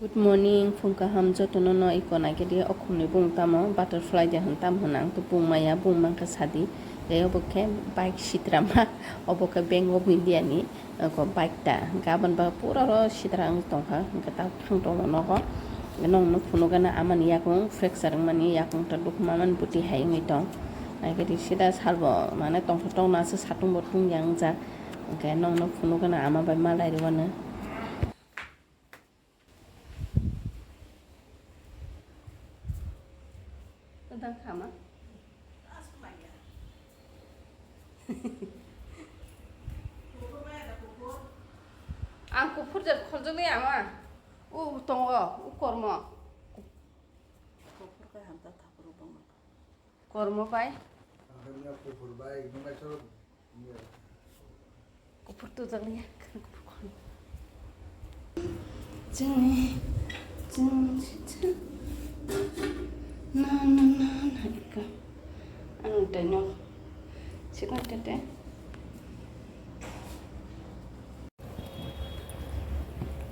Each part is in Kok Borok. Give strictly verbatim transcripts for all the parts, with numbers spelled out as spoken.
Good morning, phung kaham jotono no iko naikhe di, o khumni bung tamo butterfly de hwn tam hwn ang to bung maya, bung mankha sadi. Tei obo khe bike sitrama, obo khe Bank of India ni, oko bike ta. Gabon ba pura ro sitra wng tongkha, hwnkhe ta thang tongo nogo. Nong no phunuk gana amani yakung fracture wngmani, yakung ta dukma mani buti hai wngwi tong. Naikhe di sida salbo mane tongthok tongna se satung bo tung yang jak. Hwnkhe nong no phunuk gana ama bai malai rwano. Kwdang khama? Ang kuphur jat kholjagwi ama. O tongo, o kormo. Kuphur khe hamta thapuru bangma. Kormo bai. Ang khe mia kuphur bai, nung nai soro. Kuphur tujak liya, kuphur khon. Chini, chini, chini. Na, na, na, na, ika. Ang tanya. Sikon tete.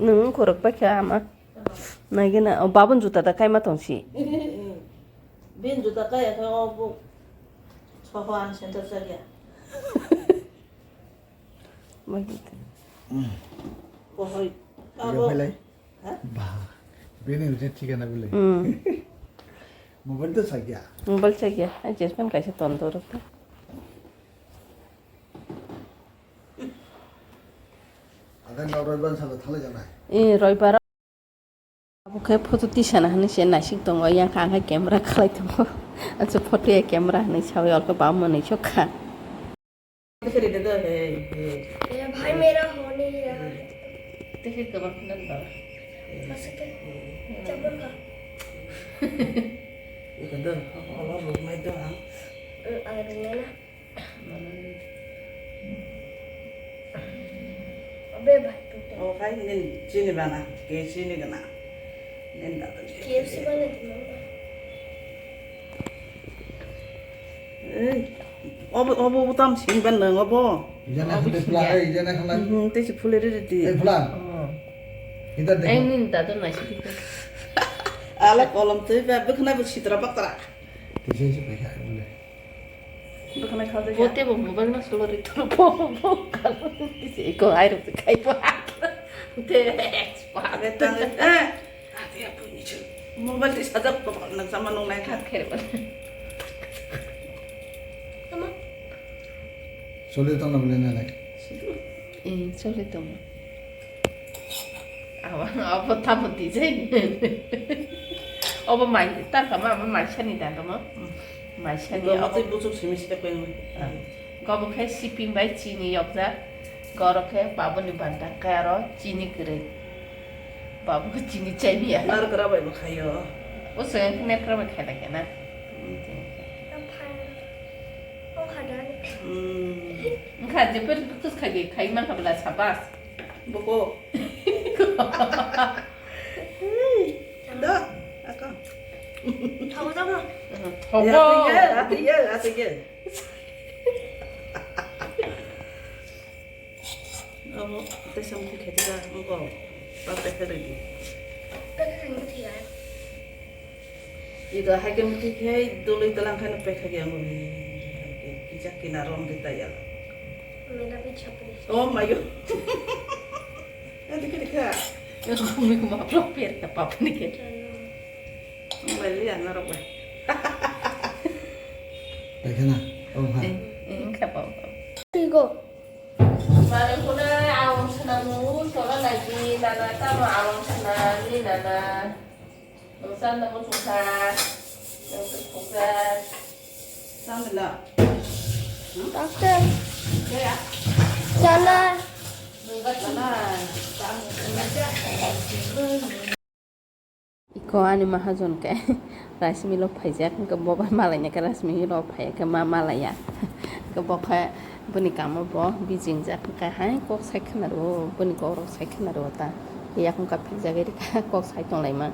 Nung korok pa kya ama. Naigena, o babun juta da kaima tongsi. Bin juta kaya khe o bu soho ang center chaliya. Bai. Kohoi. Yo Abo. Phailai. Ha? Ba. Bini uji thikana bile. Hmm. Mobile to sakya. Mobile sakya. Ai jespan kaisa ton dorok ta. Agan no roiban salo thalai janai. Eh, roibar. Abo khe photo tisana hinwi se naisik tongo, yang kha ang khe camera khlai tongo. Acha photo ya camera hinwi sawi olkhe bam manwi sok kha. ये भाई मेरा हो नहीं रहा है। Tei khe kwbang khna ba. Masa khe chapel kha. Iko do, olo rukmai do ang. Ang rukmai na. Obe bai, tutu. O khai nin chini bana, ke chini gana. Nin da to. K F C bana di mama. Ei, obo, obo butam sing ban nang obo. Ijana khule pula, ei, ijana khule. Hmm, te si phule re re di. Ei, pula. Oh. Idhar dekho. Ei, nin da to nai si. Ala kolom tei ba, bwkhwnai bo sitra baktra. Tei si, si, pai kha, bole. Bwkhwnai kha de. Bote bo mobile no solo ri turu bo, bo, kalo. Iko ai ro khai bo. Te, pa. Abe tang, eh. Ati apu ni chu. Mobile ti sajak ko nak sama nong nai kha. Khere ba. Tama. Solo tong na bole na lai. Eh, solo tong. Abo, abo tamo twijai. Obo mai, ta kama, abo mai sani da, tamo? Mai sani, abo tei buchuk simi sita koi nung. Ah. Gobo khe siping bai chini yokjak. Goro khe babuni banta, khe aro chini kwrwi. Babu khe chini chai ya. Narwkra bai bo khaio. O se narwkra bai khai da khe na. Hmm. Wngkha, jephru tus khai de, khai mankha bwla, sabas. Boko. Da, ako. Thogo, thogo. Thogo. Ati ye, ati ye, ati ye. Abo, tei samti khe tira, abo, ta tei khe ridi. Tei khe ridi ya. Ida hai khe muti khe dului talang khe no pekha ge amo ni. Kisa kina rom de ta ya. Mela bi chapri. Oh my God. Adi kiri kha. Eko mi kuma vlog per ta papa ni ke. Mobile ya na ro. Pekha na. Oh ha. Eh, eh, kha papa. Tigo. Mane kune awang sana mu, sola lagi nana tamo awang sana ni nana. Nungsan namo chukha, nungsan chukha. Samila. Doctor. Kaya. Sana. Nungsan sana. Iko ani mahajon khe rice mill o phaijak, hwnkhe bo bai malaina khe rice mill o phaiya khe ma malaiya. Hwnkhe bo khe bini kamo bo bijingjak, hwnkhe hai kok sai khna rwo, bini kok rok sai khna rwo ta. Yakung kaphikjagwi rikha kok sai tonglaima.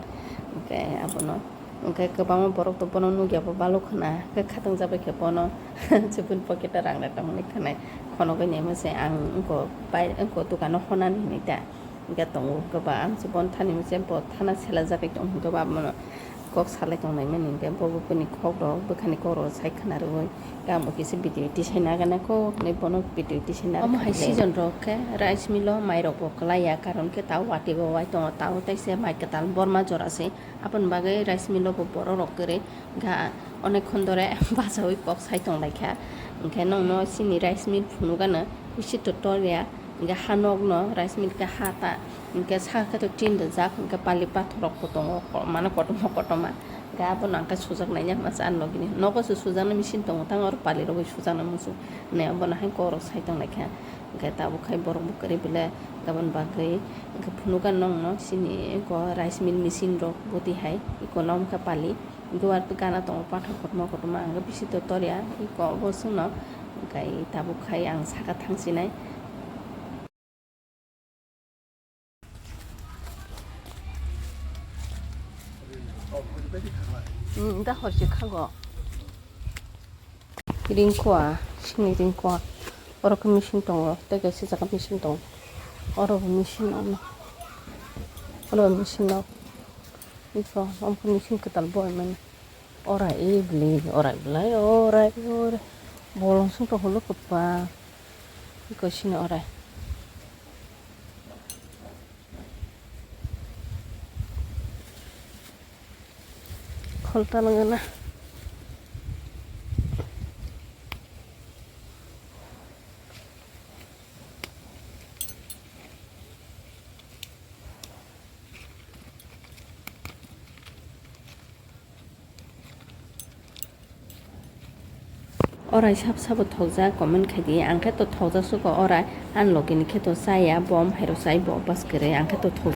Hwnkhe abono, hwnkhe kwbangma borok to bono nukya bo balok khna, hwnkhe khatung jabai khe bono se bini pocket o rang rok tongmani khwnai, khonogwi naima se ang wngkok bai, wngkok dukano honani hinwi ta. Hingke tongo hingke ba ang se bon thani se bo thana selajagwi tong hingke ba abono kok salai tonglaimani hingke bo bo bini kokrok bwkhani kokrok sai khna rwui tamo kisa video tisai nagana kok hinui bono video tisai nagana. Omo hai season rok khe rice mill o mai rok bo kwlai ya, karon khe tao watwi bo wai tongo, tao tei se mai kwtal borma jora se. Aboni bagwi rice mill o bo borok rok kwrwi ga onek khondore bachaui kok sai tong lai kha. Hingke nongno chini rice mill phunukgano bisi totor ya, hingke ha nokno rice mill khe ha ta, hingke saka khe to tin rijak, hingke pali pathor rok bo tongo, ko-, mane kotorma kotorma, hingke abono ang khe sujak nai ya masa ang nogini nogo se sujaknai machine tongo, tang oro pali rogwi sujaknai muchung hinui abono hai kok rok sai tong lai kha. Hingke tabuk hai borok bo kwrwi belai aboni bagwi hingke phunukgano nongno chini eko rice mill machine rok bwtwi hai eko nokha pali. Duar gana tongo pathor kotorma kotorma, ang bisi totor ya, eko bo chwngno, hingke tabuk khai ang saka thang sinai. Hmm, da hor se khago. Ringkua, sini ringkua. Oro khe machine tongo, tei kaisa jaga machine tongo. Oro bo machine ono. Oro bo machine no. Iko, omo khe machine kwtal bo mani. Orai e bwlwi, orai bwlai, orai, orai. Bolong song tong holo kwpal. Iko sini orai. Kholta nangana. Orai sab sabo thokjak, comment khai di. Ang khe to thokjak suko orai, ang logi ni khe to chaya, bom hai rw chai bo bas kwrwi, ang khe to thok.